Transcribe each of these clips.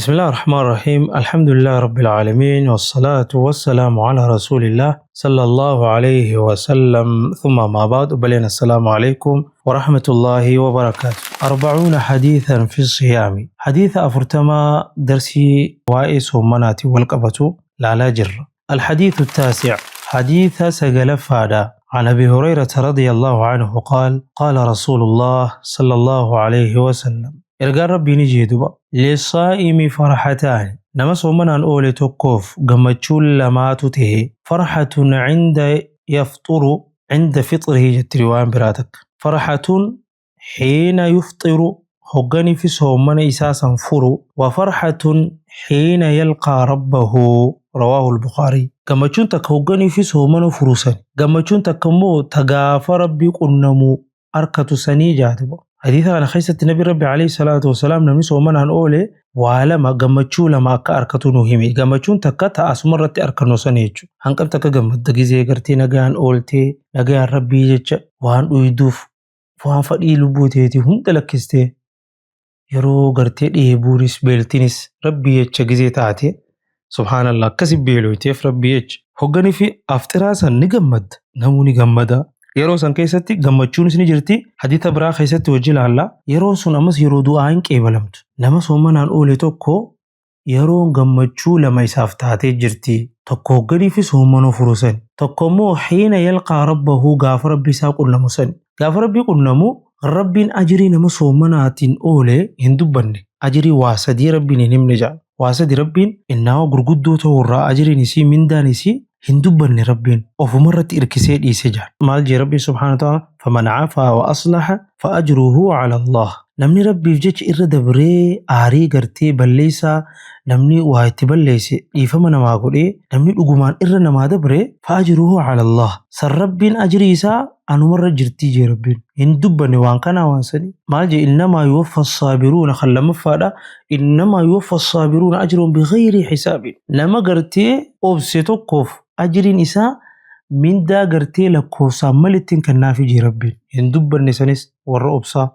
بسم الله الرحمن الرحيم، الحمد لله رب العالمين، والصلاة والسلام على رسول الله صلى الله عليه وسلم، ثم ما بعد. بلين السلام عليكم ورحمة الله وبركاته. 40 حديثا في الصيام، حديث 40 درسي وائس ومناتي والقبة لا لا جر. الحديث التاسع، حديث سجلفادا، عن أبي هريرة رضي الله عنه قال: قال رسول الله صلى الله عليه وسلم، ergaan Rabbii ni jee duba: للصائم فرحتان، nama soomanaan oole tokkoof gammachuun lamaatu ta'e. فرحة عند يفطر، عند فطره jetti riwayaan biraa takka. فرحة حين يفطر، hogganii fi soomana isaa san furu. وفرحة حين يلقى ربه. رواه البخاري. Gammachuun takka hogganii fi soomana furu sani, gammachuun takka immoo ta gaafa Rabbii qunnamuu arkatu sanii jaatuba. Hadiisa kana keessatti Nabi Rabbi عليه الصلاة والسلام namni soomanaan oole waa lama, gammachuu lama akka arkatu nu hime. Gammachuun takka ta asuma irratti arkannu sani jechuudha. Hanqam takka gammadda gizee gartee nagaan ooltee, nagaan Rabbii jecha waan dhuyduuf waan fadhii lubbuu teetii hunda lakkistee, yeroo gartee dheebuunis beeltinis Rabbii jecha gizee taate, subhaanallah, akkasi beeloyteef Rabbii jecha. Hogganii fi afxiraa san ni gammadda. Namuu ni gammada. Yeroo san keessatti gammachuunis ni jirti. Hadiisa biraa keessatti wajji ilaalla. Yeroon sun ammas yeroo du'aa hin qeebalamtu. Nama soomanaan oole tokko yeroon gammachuu lama isaaf taatee jirti. Tokko hogganii fi soomanuu furu sani. Tokko immoo حين يلقى ربه، gaafa Rabbi isaa qunnamu sani. Gaafa Rabbii qunnamu, Rabbiin ajirii nama soomanaatiin oole hin dubbanne. Ajirii waa sadii Rabbiin hin himne jedha. Waa sadi Rabbiin innaawa gurguddoo ta'urraa ajiriin isii, mindaan isii hin dubbanne, Rabbiin ofumarratti irkisee dhiise jedha. Maal jee Rabbiin سبحانه وتعالى؟ فمن عفا وأصلح فأجره على الله. Namni Rabbiif jecha irra dabree aarii gartee balleessaa namni waa itti balleesse dhiifama namaa godhee, namni dhugumaan irra namaa dabre, فأجره على الله. San Rabbiin ajirii isaa anumarra jirtii jee Rabbiin. Hin dubbanne waan kanaa waan sanii. Maal jee؟ إنما يوفى الصابرون kan lammaffaadha. إنما يوفى الصابرون أجرهم بغير حساب. Nama gartee obse tokkoof ajiriin isaa mindaa gartee lakkoofsaan malittiin kennaafi jee Rabbiin. Hin dubbanne sanis warra obsaa,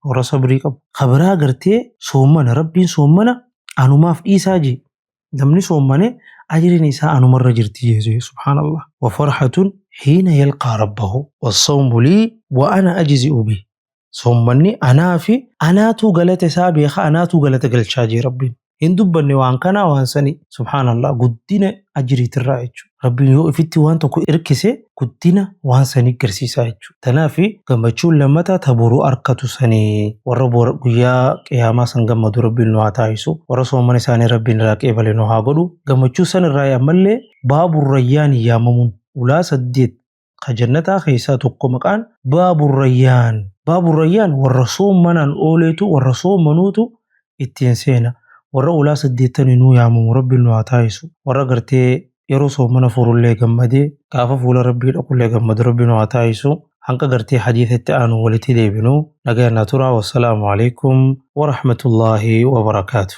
warra sabrii qabu. Kabiraa gartee soomana, Rabbiin soomana anumaaf dhiisaa jee. Namni soomane ajiriin isaa anumarra jirti jee، subhaanallah. وفرحة حين يلقى ربه، والصوم لي وأنا أجزي به. Soommanni anaa fi anaatu galata isaa beeka, anaatu galata galchaa jee Rabbiin. Hin dubbanne waan kanaa waan sanii, subhaanallah, guddina ajiriitirraa jechuudha. Rabbiin yoo ifitti waan tokko irkise guddina waan sanii garsiisaa jechuudha. Kanaaf gammachuun lammataa ta boruu arkatu sanii, warra guyyaa qiyaamaa san gammadu Rabbiin nu haa taasisu. Warra soomana isaanii Rabbiin irraa qeebale nu haa godhu. Gammachuu san irraa ammallee باب الريان yaamamuun ulaa saddeet ka jannataa keessaa tokko maqaan باب الريان. باب الريان warra soomanaan ooleetu, warra soomanuutu ittiin seena. Warra ulaa saddeettanii nuu yaamamu Rabbiin nu haa taasisu. Warra gartee yeroo soomana furullee gammadee gaafa fuula Rabbii dhaqullee gammadu Rabbiin nu haa taasisu. Hanqa gartee hadiisatti aanu walitti deebinu nagaan naa turaa. والسلام عليكم ورحمة الله وبركاته.